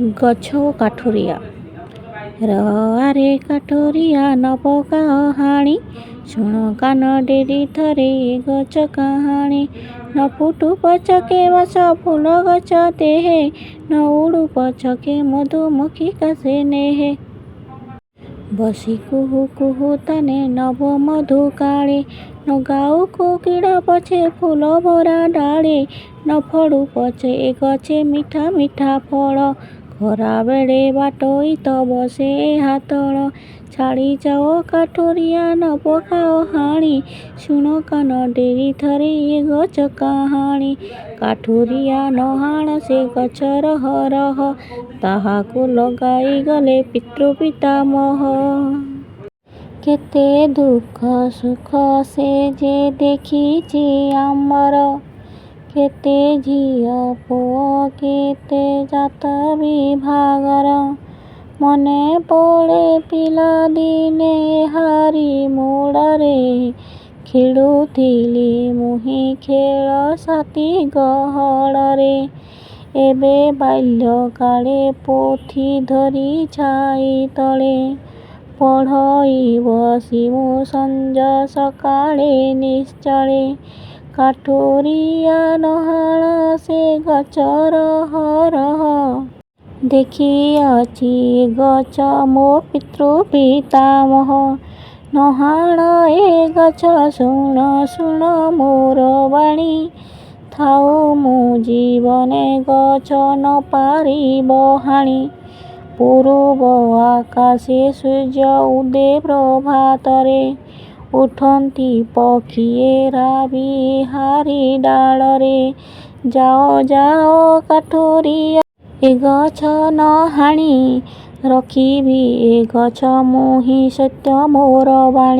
ଗଛ ଓ କାଠୁରିଆ। ରହ ଆରେ କାଠୁରିଆ, ନ ପକାଅ ହାଣି, ଶୁଣ କାନ ଡେରି ଥରେ ଏ ଗଛ କାହାଣୀ। ନ ଫୁଟୁ ପଛକେ ବାସ ଫୁଲ ଗଛ ଦେହେ, ନ ଉଡ଼ୁ ପଛକେ ମଧୁମକ୍ଷିକା ସେ ନେହେ। ବସି କୁହୁ କୁହୁ ତାନେ ନବ ମଧୁ କାଳେ, ନ ଗାଉ କୋକିଳ ପଛେ ଫୁଲ ଭରା ଡାଳେ, ନ ଫଳୁ ପଛେ ଏ ଗଛେ ମିଠା ମିଠା ଫଳ, ଖରାବେଳେ ବାଟୋଇ ତ ବସେ ଏହା ତଳ। ଛାଡ଼ି ଯାଅ କାଠୁରିଆ, ନ ପକାଅ ହାଣି, ଶୁଣ କାନ ଡେରି ଥରେ ଏ ଗଛ କାହାଣୀ। କାଠୁରିଆ ନ ହାଣ ସେ ଗଛ ରହ ରହ, ତାହାକୁ ଲଗାଇ ଗଲେ ପିତୃ ପିତାମହ। କେତେ ଦୁଃଖ ସୁଖ ସେ ଯେ ଦେଖିଛି ଆମର, କେତେ ଝିଅ ପୁଅ କେତେ ଜାତ ବିଭାଘର। ମନେ ପଡ଼େ ପିଲାଦିନେ ଏହାରି ମୂଳରେ, ଖେଳୁଥିଲି ମୁହିଁ ଖେଳ ସାଥୀ ଗହଳରେ। ଏବେ ବାଲ୍ୟକାଳେ ପୋଥି ଧରି ଛାଇ ତଳେ, ପଢ଼ଇ ବସି ମୁଁ ସଞ୍ଜ ସକାଳେ ନିଶ୍ଚଳେ। କାଠୁରିଆ ନ ହାଣ ସେ ଗଛ ରହ ରହ, ଦେଖିଅଛି ଏ ଗଛ ମୋ ପିତୃ ପିତାମହ। ନ ହାଣ ଏ ଗଛ ଶୁଣ ଶୁଣ ମୋର ବାଣୀ, ଥାଉ ମୁଁ ଜୀବନେ ଗଛ ନ ପାରିବ ହାଣି। ପୂରୁବ ଆକାଶେ ସୂର୍ଯ୍ୟ ଉଦେ ପ୍ରଭାତରେ, ଉଠନ୍ତି ପକ୍ଷୀଏ ରାବି ଏହାରି ଡାଳରେ। ଯାଅ ଯାଅ କାଠୁରିଆ ଏ ଗଛ ନ ହାଣି, ରଖିବି ଏ ଗଛ ମୁହିଁ ସତ୍ୟ ମୋର ବାଣୀ।